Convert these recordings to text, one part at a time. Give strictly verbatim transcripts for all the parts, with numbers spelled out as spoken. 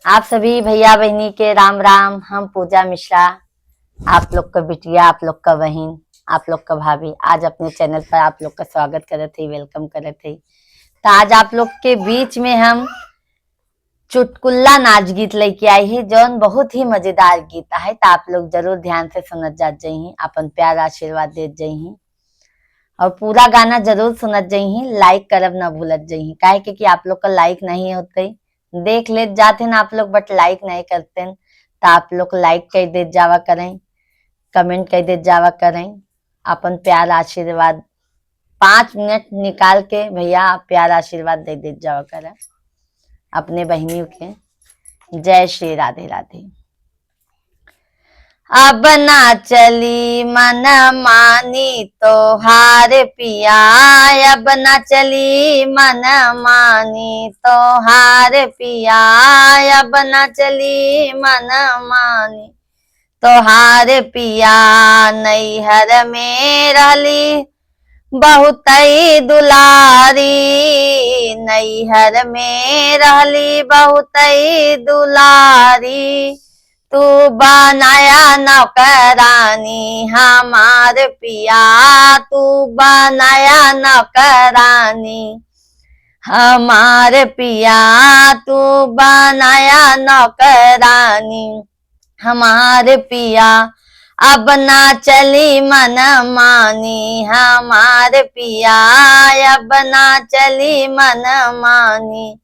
आप सभी भैया बहिनी के राम राम। हम पूजा मिश्रा, आप लोग का बिटिया, आप लोग का बहिन, आप लोग का भाभी, आज अपने channel पर आप लोग का स्वागत करत ही, welcome करत ही। तो आज आप लोग के बीच में हम चुटकुल्ला नाच गीत लेके आई ही, जौन बहुत ही मजेदार गीत आहे। तो आप लोग जरूर ध्यान से सुनत जात जइही, अपन प्यार आशीर्वाद देत जइही और पूरा गाना जरूर सुनत जइही। Like करब ना भूलत जइही, काहे के कि आप लोग का like नहीं होते, देख लेत जात हैं आप लोग, but like नहीं करते हैं। तो आप लोग like कर देत जावा करें, comment कर देत जावा करें, अपन प्यार आशीर्वाद पाँच मिनट निकाल के भैया आप प्यार आशीर्वाद दे देत जावा करें अपने बहिनियों के। जय श्री राधे राधे। अब ना चली मन मानी तोहार पिया, अब ना चली मन मानी तोहार पिया, अब ना चली मन मानी तोहार पिया। नैहर में रहली बहुतई दुलारी, नैहर में रहली बहुतई दुलारी। तू बनाया नौकरानी हमार पिया, तू बनाया नौकरानी हमार पिया, तू बनाया नौकरानी हमार पिया। अब ना चली मन मानी हमार पिया, अब ना चली मन मानी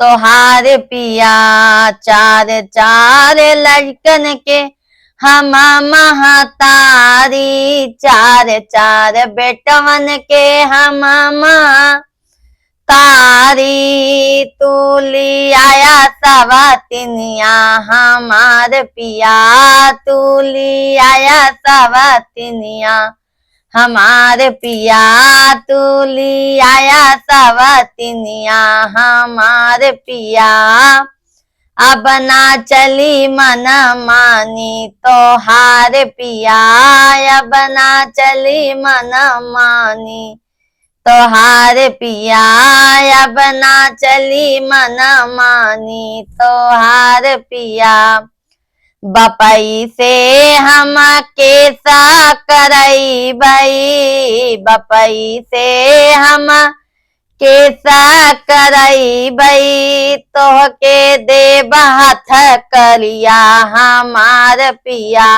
तोहार पिया। चार चार लड़कन के हम महतारी, चार चार बेटवन के हम महतारी। तू लियाया सवतिनिया हमार पिया, तू लियाया सवतिनिया हमार पिया, तू लियाया सवतिनिया हमार पिया। अब ना चली मन मानी तोहार पिया, अब ना चली मन मानी तोहार पिया, अब ना चली मन मानी तोहार पिया। बपई से हम केसा करइबई, बपई से हम केसा करइबई, तोहके देब हथकरिया हमार पिया,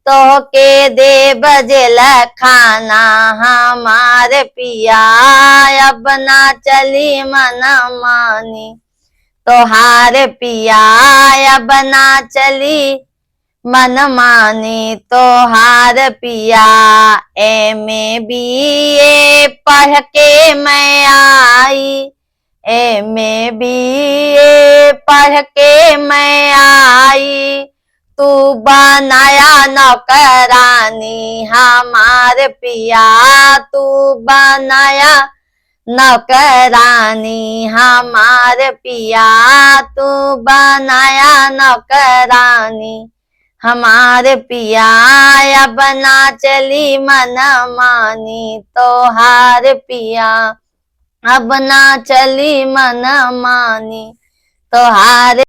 तोहके देब जेल खाना हमार पिया। अब ना चली मन मानी तोहार पिया, अब ना चली मन मानी तोहार पिया। एम ए बी ए पढ़ के मैं आई, एम ए बी ए पढ़ के मैं आई, तू बनाया नौकरानी हमार पिया, तू बनाया नौकरानी हमार पिया, तू बनाया नौकरानी हमार पिया। अब ना चली मन मानी तोहार पिया, अब ना चली मन मानी तोहार